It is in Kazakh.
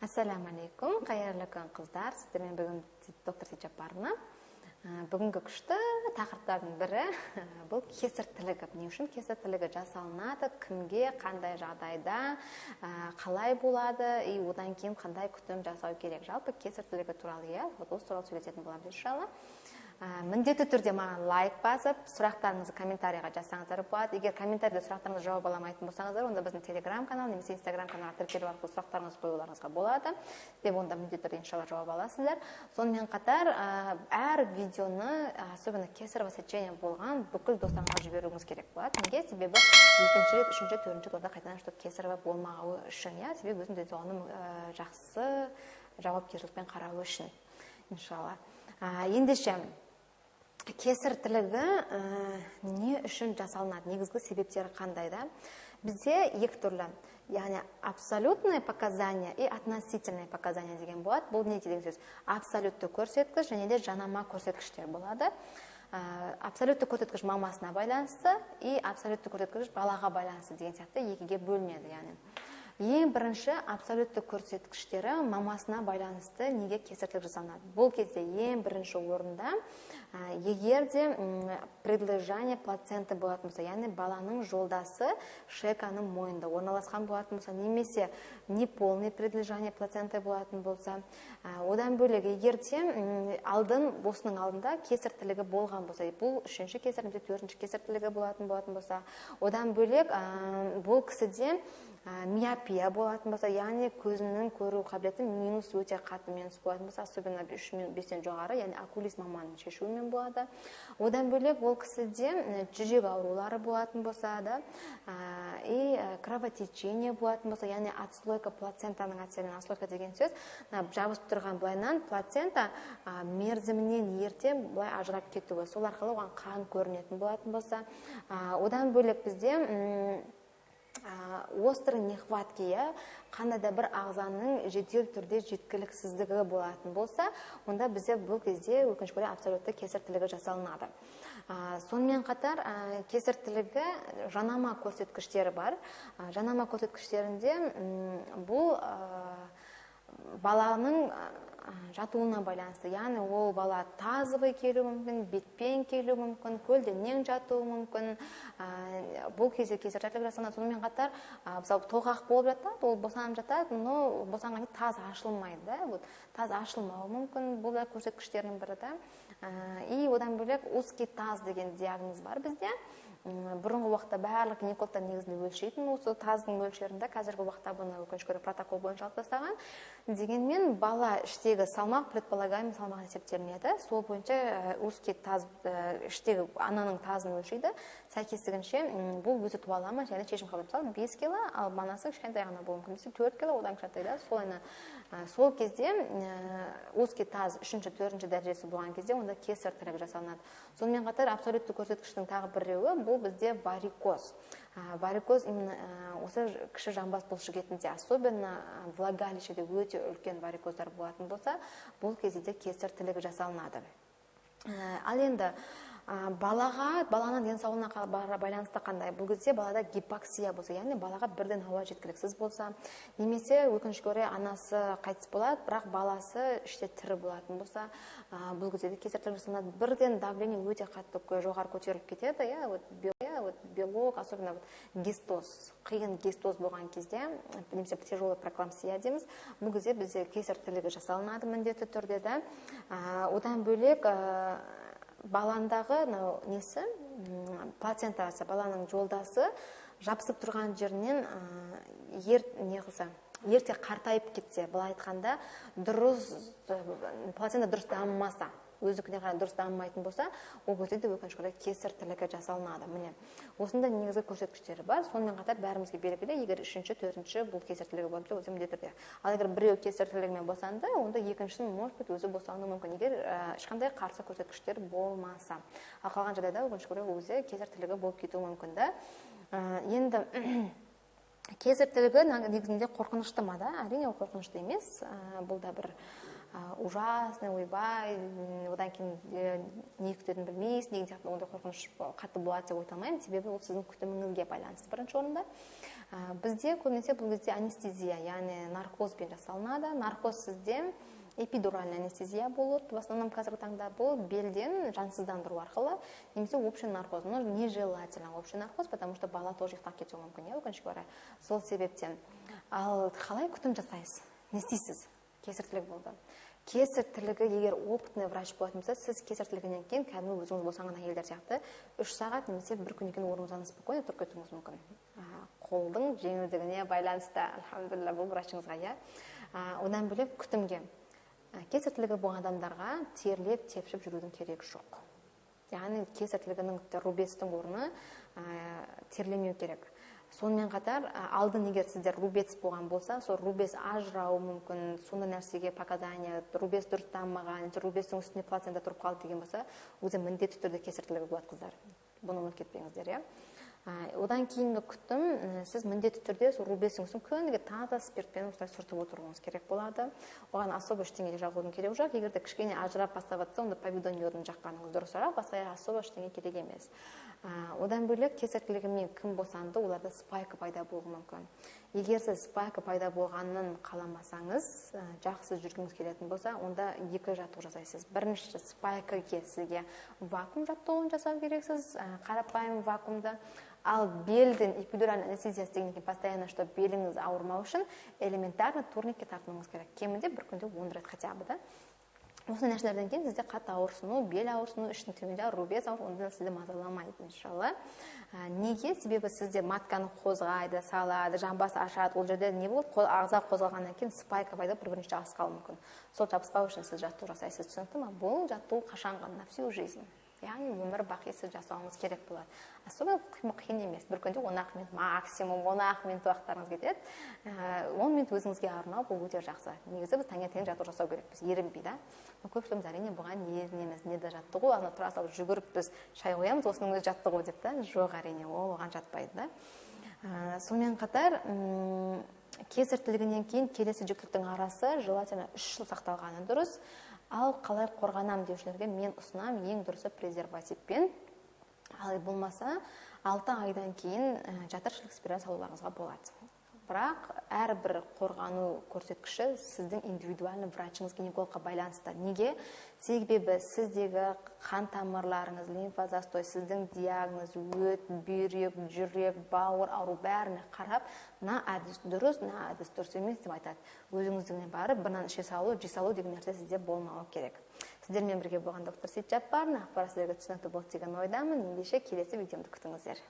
Ассаляму алейкум, қайырлы күн, қыздар! Сіздермен бүгін доктор Сейтжаппарова. Бүгінгі күшті тақырыптардың бірі бұл кесір тілігі. Не үшін кесір тілігі жасалынады, кімге, қандай жағдайда, қалай болады и одан кейін қандай күтім жасау керек. Жалпы кесір тілігі туралы, иә, вот осы туралы сөйлесетін боламыз, иншалла. Міндетті түрде маған лайк басып, сұрақтарыңызды комментарийға жазсаңыздар болады. Егер комментарийде сұрақтарыңызға жауап ала алмайтын болсаңыздар, онда біздің телеграм канал немесе инстаграм каналға тіркелу арқылы сұрақтарыңызды қоюларыңызға болады. Себебі онда міндетті түрде, иншалла, жауап аласыздар. Сонымен қатар әр видеоны, особенно кесарево сечение болған бүкіл достарыңызға жіберуіңіз керек болады. Неге? Себебі екінші рет, үшінші, төртінші рет онда қайтадан чтобы кесарево болмауы үшін, иә, себебі өзінің денсаулығына жақсы жауапкершілікпен қарауы үшін, иншалла. Ендеше, кесір тілігі не үшін жасалынады, негізгі себептері қандай да? Бізде екі түрлі, яғни абсолютное показание и относительное показание деген болады. Бұл не деген сөз? Абсолютті көрсеткіш және де жанама көрсеткіштер болады. Абсолютті көрсеткіш мамасына байланысты и абсолютті көрсеткіш балаға байланысты деген сияқты екіге бөлінеді. Яғни ең бірінші абсолютті көрсеткіштері мамасына байланысты неге кесір тілік жасалынады? Бұл кезде ең бірінші орында, егер де предлежание плаценты болатын болса, яғни баланың жолдасы шейканың мойнында орналасқан болатын болса немесе неполный предлежание плаценты болатын болса, одан бөлек егер де алдын, осының алдында кесір тілігі болған болса, бұл үшінші кесір немесе төртінші кесір тілігі болатын болса, одан бөлек бұл кісіде миопия болатын болса, яғни көзінің көру қабілеті минус, өте қатты минус болатын болса, особенно үш бестен жоғары, яғни окулист маманның шешуімен болады. Одан бөлек ол кісіде жүрек аурулары болатын болса да и кровотечение болатын болса, яғни отслойка, плацентаның әсерінен. Отслойка деген сөз мына жабысып тұрған былайынан плацента мерзімінен ерте былай ажырап кетуі, сол арқылы оған қан көрінетін болатын болса. Одан бөлек бізде острый нехватки, иә, қандай да бір ағзаның жедел түрде жеткіліксіздігі болатын болса, онда бізде бұл кезде, өкінішке орай, абсолютті кесір тілігі жасалынады. Сонымен қатар кесір тілігі жанама көрсеткіштері бар. Жанама көрсеткіштерінде бұл баланың жатуына байланысты, яғни ол бала тазовый келуі мүмкін, бетпен келуі мүмкін, көлденең жатуы мүмкін. Бұл кезде кесір тілігі жасалынады. Сонымен қатар, мысалы, толғақ болып жатады, ол босанып жатады, но босанған кезде таз ашылмайды да, вот таз ашылмауы мүмкін, бұл да көрсеткіштердің бірі да. И одан бөлек узкий таз деген диагноз бар бізде. Бұрынғы уақытта барлық гинекологтар негізінде өлшейтін осы таздың мөлшерін да, қазіргі уақытта бұны, өкінішке орай, протокол бойынша алып тастаған. Дегенмен бала іштегі салмақ предполагаемый салмақ есептелінеді, сол бойынша узкий таз, іштегі ананың тазын өлшейді, сәйкестігінше бұл өзі туа ала ма және шешім қабылдайды. Мысалы, 5 кило, ал анасы кішкентай ғана болуы мүмкін немесе 4 кило, одан кішкентай да. Сол сол кезде узкий таз үшінші, төртінші дәрежесі болған кезде онда кесар тілігі жасалынады. Сонымен қатар абсолютті көрсеткіштің тағы біреуі бұл бізде варикоз. Варикоз именно осы кіші жамбас бұлшықетінде, особенно влагалищеде өте үлкен варикоздар болатын болса, бұл кезде де кесар тілігі жасалынады. Ал енді балаға, баланың денсаулығына байланысты қандай? Бұл кезде балада гипоксия болса, яғни балаға бірден ауа жеткіліксіз болса немесе, өкінішке орай, анасы қайтыс болады, бірақ баласы іште тірі болатын болса, бұл кезде де кесар тілігі жасалынады. Бірден давление өте қатты жоғары көтеріліп кетеді, иә, вот, иә, вот белок, особенно вот гестоз, қиын гестоз болған кезде немесе тяжелый преэклампсия дейміз, бұл кезде бізде кесар тілігі жасалынады міндетті түрде да. Одан бөлек баландағы мынау несі, плацентасы, баланың жолдасы жабысып тұрған жерінен ер не қылса, ерте қартайып кетсе, былай айтқанда, дұрыс плацента дұрыс дамымаса, өздікіне қарай дұрыс дамымайтын болса, ол кезде де, өкінішке орай, кесар тілігі жасалынады. Міне, осындай негізгі көрсеткіштері бар. Сонымен қатар бәрімізге белгілі, егер үшінші, төртінші бұл кесар тілігі болса, өзі міндетті түрде. Ал егер біреу кесар тілігімен босанды, онда екіншісін, может быть, өзі босануы мүмкін, егер ешқандай қарсы көрсеткіштер болмаса. Ал қалған жағдайда, өкінішке орай, ол кезде кесар тілігі болып кетуі мүмкін да. Енді кесар тілігі негізінде қорқынышты ма да? Әрине, ол қорқынышты емес. Бұл да бір ужасный, ойбай, одан кейін не күтетінін білмейсің деген сияқты ондай қорқыныш қатты болады деп айта алмаймын, себебі ол сіздің күтіміңізге байланысты бірінші орында. Бізде көбінесе бұл кезде анестезия, яғни наркозбен жасалынады. Наркоз сізде эпидуральная анестезия болады. В основном қазіргі таңда бұл белден жансыздандыру арқылы, немесе общий наркоз. Но нежелательно общий наркоз, потому что бала тоже ұйықтап кетуі мүмкін, иә, өкінішке орай. Сол себептен. Ал қалай күтім жасайсыз? Не істейсіз? Кесар тілігі болды. Кесар тілігі, егер опытный врач болатын болса, сіз кесар тілігінен кейін кәдімгі өзіңіз босанған әйелдер сияқты 3 сағат немесе бір күннен кейін орныңыздан спокойно тұрып кетуіңіз мүмкін. Қолдың жеңілдігіне байланысты, альхамдулилля, бұл врачыңызға, иә. Одан бөлек күтімге. Кесар тілігі болған адамдарға терлеп, тепшіп жүрудің керегі жоқ. Яғни кесар тілігінің рубецтің орны терлемеу керек. Сонымен қатар, алдын егер сіздер рубец болған болса, сол рубец ажырауы мүмкін, сондай нәрсеге показания, рубец дұрыс дамымаған, немесе рубецтің үстіне плацента тұрып қалды деген болса, өзі міндетті түрде кесар тілігі болады, қыздар. Бұны ұмытып кетпеңіздер, иә. Одан кейінгі күтім, сіз міндетті түрде сол рубецтің үстін күніге таза спиртпен осылай сүртіп отыруыңыз керек болады. Оған особо ештеңе жағудың керегі жоқ. Егер де кішкене ажырап бастап жатса, онда повидон йодын жаққаныңыз дұрысырақ, басқа особо ештеңе керек емес. Одан бөлек кесар тілігімен кім босанды, оларда спайка пайда болуы мүмкін. Егер сіз спайка пайда болғанын қаламасаңыз, жақсы жүргіңіз келетін болса, онда 2 жаттығу жасайсыз. Бірінші, спайкаге сізге вакуум жаттығуын жасау керексіз, қарапайым вакуумды. Ал белдің эпидуральный анестезиясы дегеннен кейін постоянно, чтобы беліңіз ауырмау үшін элементарно турникке тартынуыңыз керек. Кемінде бір күнде 10 рет хотя бы, да? Осы нәрселерден кейін сізде қатты ауырсыну, бел ауырсыну, іштің төменде рубец ауыру, онда сізді мазаламайды, иншалла. Неге? Себебі сізде матканы қозғайды, салады, жамбас ашады. Ол жерде не болады? Ағза қозғалғаннан кейін спайка пайда болып, бір-біріне жабысып қалуы мүмкін. Сол жабыспау үшін сіз жаттығу жасайсыз, түсінікті ма? Бұл жаттығу қашанғы? На всю жизнь. Яғни өмір бақи сіз жасауыңыз керек болады. Особенно қиын емес. Бір күнде он-ақ минут, максимум он-ақ минут уақыттарыңыз кетеді. 10 минут өзіңізге арнау бұл өте жақсы. Негізі біз таңертең жаттығу жасау керекпіз, ерінбей, да? Но көпшілігіміз әрине бұған ерінеміз. Не де жаттығу, ана тұра салып жүгіріп біз шай қоямыз, осының өзі жаттығу деп, та? Жоқ, әрине, ол оған жатпайды, да? Сонымен қатар, кесар тілігінен кейін келесі жүктіліктің арасы желательно 3 жыл сақталғаны дұрыс. Ал қалай қорғанам деушілерге мен ұсынам ең дұрысы презервативпен. Ал болмаса 6 айдан кейін жатыр шілік спираль салуларыңызға болады. Бірақ әрбір қорғану көрсеткіші сіздің индивидуальный врачыңыз, гинекологқа байланысты. Неге? Себебі сіздегі қан тамырларыңыз, лимфозастой, сіздің диагноз, өт, бүйрек, жүрек, бауыр ауру бәріне қарап, мына әдіс дұрыс, мына әдіс дұрыс емес деп айтады. Өзіңіздігіне барып, бір нан іше салу, жей салу деген нәрсе сізде болмауы керек. Сіздермен бірге болған доктор Сейтжаппар, ақпарат сіздерге түсінікті болды деген ойдамын. Ендеше келесі видеомды күтіңіздер.